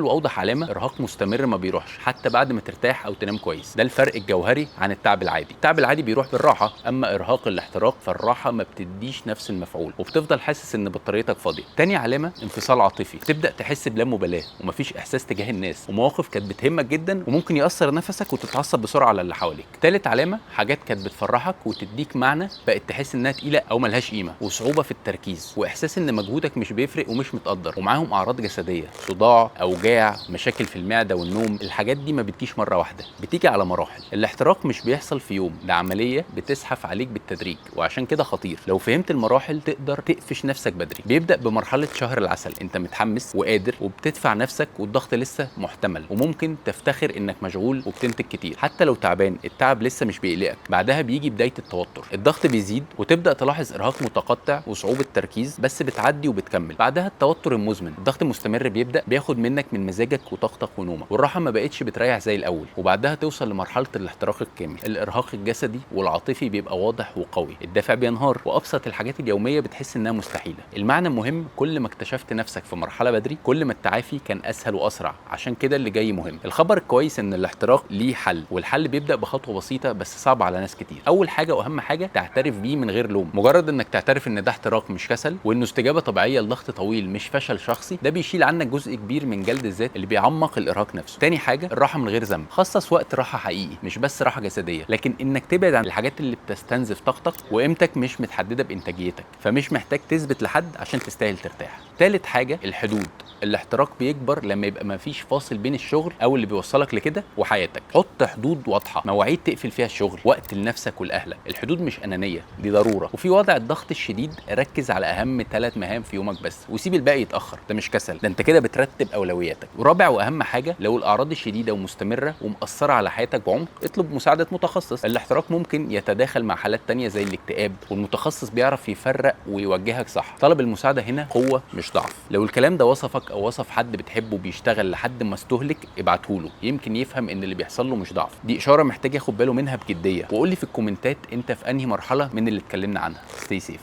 واوضح علامة ارهاق مستمر ما بيروحش حتى بعد ما ترتاح او تنام كويس. ده الفرق الجوهري عن التعب العادي. التعب العادي بيروح بالراحه، اما ارهاق الاحتراق فالراحه ما بتديش نفس المفعول وبتفضل حاسس ان بطاريتك فاضية. تاني علامة انفصال عاطفي، تبدا تحس بلا مبالاة ومفيش احساس تجاه الناس ومواقف كانت بتهمك جدا وممكن ياثر نفسك وتتعصب بسرعة على اللي حواليك. تالت علامة حاجات كانت بتفرحك وتديك معنى بقت تحس انها تقيلة او ملهاش قيمه، وصعوبة في التركيز واحساس ان مجهودك مش بيفرق ومش متقدر، ومعاهم اعراض جسدية، صداع، اوجاع، مشاكل في المعدة والنوم. الحاجات دي ما بتجيش مرة واحدة، بتيجي على مراحل. الاحتراق مش بيحصل في يوم، ده عملية بتزحف عليك بالتدريج، وعشان كده خطير. لو فهمت المراحل تقدر تقفش نفسك بدري. بيبدا بمرحلة شهر العسل، انت متحمس وقادر وبتدفع نفسك والضغط لسه محتمل، وممكن تفتخر انك مشغول وبتنتج كتير حتى لو تعبان، التعب لسه مش بيقلقك. بعدها بيجي بداية التوتر، الضغط بيزيد وتبدا تلاحظ ارهاق متقطع وصعوبة تركيز، بس بتعدي وبتكمل. بعدها التوتر المزمن، الضغط المستمر بيبدا بياخد منك من مزاجك وطاقتك ونومك، والراحة ما بقتش بتريح زي الاول. وبعدها توصل لمرحلة الاحتراق الكامل، الارهاق الجسدي والعاطفي بيبقى واضح وقوي، الدافع بينهار، وابسط الحاجات اليومية بتحس انها مستحيلة. المعنى المهم، كل ما اكتشفت نفسك في مرحلة بدري كل ما التعافي كان اسهل واسرع، عشان كده اللي جاي مهم. الخبر الكويس ان الاحتراق ليه حل، والحل بيبدا بخطوة بسيطة بس صعبة على ناس كتير. اول حاجة واهم حاجة تعترف بيه من غير لوم. مجرد انك تعترف ان ده احتراق مش كسل، وانه استجابة طبيعية لضغط طويل مش فشل شخصي، ده بيشيل عنك جزء كبير من جلد الذات اللي بيعمق الارهاق نفسه. تاني حاجة الراحة من غير ذنب، خصص وقت راحة حقيقي، مش بس راحة جسدية، لكن انك تبعد عن الحاجات اللي بتستنزف طاقتك، وقيمتك مش متحدده بانتاجيتك، فمش محتاج تثبت لحد عشان تستاهل ترتاح. تالت حاجة الحدود، الاحتراق بيكبر لما يبقى مفيش فاصل بين الشغل او اللي بيوصلك لكده وحياتك. حط حدود واضحة، مواعيد تقفل فيها الشغل، وقت لنفسك ولاهلك. الحدود مش انانية، دي ضرورة. وفي وضع الضغط الشديد ركز على اهم 3 مهام في يومك بس، وسيب الباقي يتاخر. ده مش كسل، ده انت كده بترتب اولوياتك. ورابع واهم حاجة، لو الاعراض الشديدة ومستمرة ومأثره على حياتك بعمق، اطلب مساعدة متخصص. الاحتراق ممكن يتداخل مع حالات تانية زي الاكتئاب، والمتخصص بيعرف يفرق ويوجهك صح. طلب المساعدة هنا قوة مش ضعف. لو الكلام ده وصفك او وصف حد بتحبه بيشتغل لحد ما استهلك، ابعتهوله، يمكن يفهم ان اللي بيحصل له مش ضعف، دي اشارة محتاج ياخد باله منها بجدية. وقول لي في الكومنتات انت في انهي مرحلة من اللي اتكلمنا عنها. stay safe.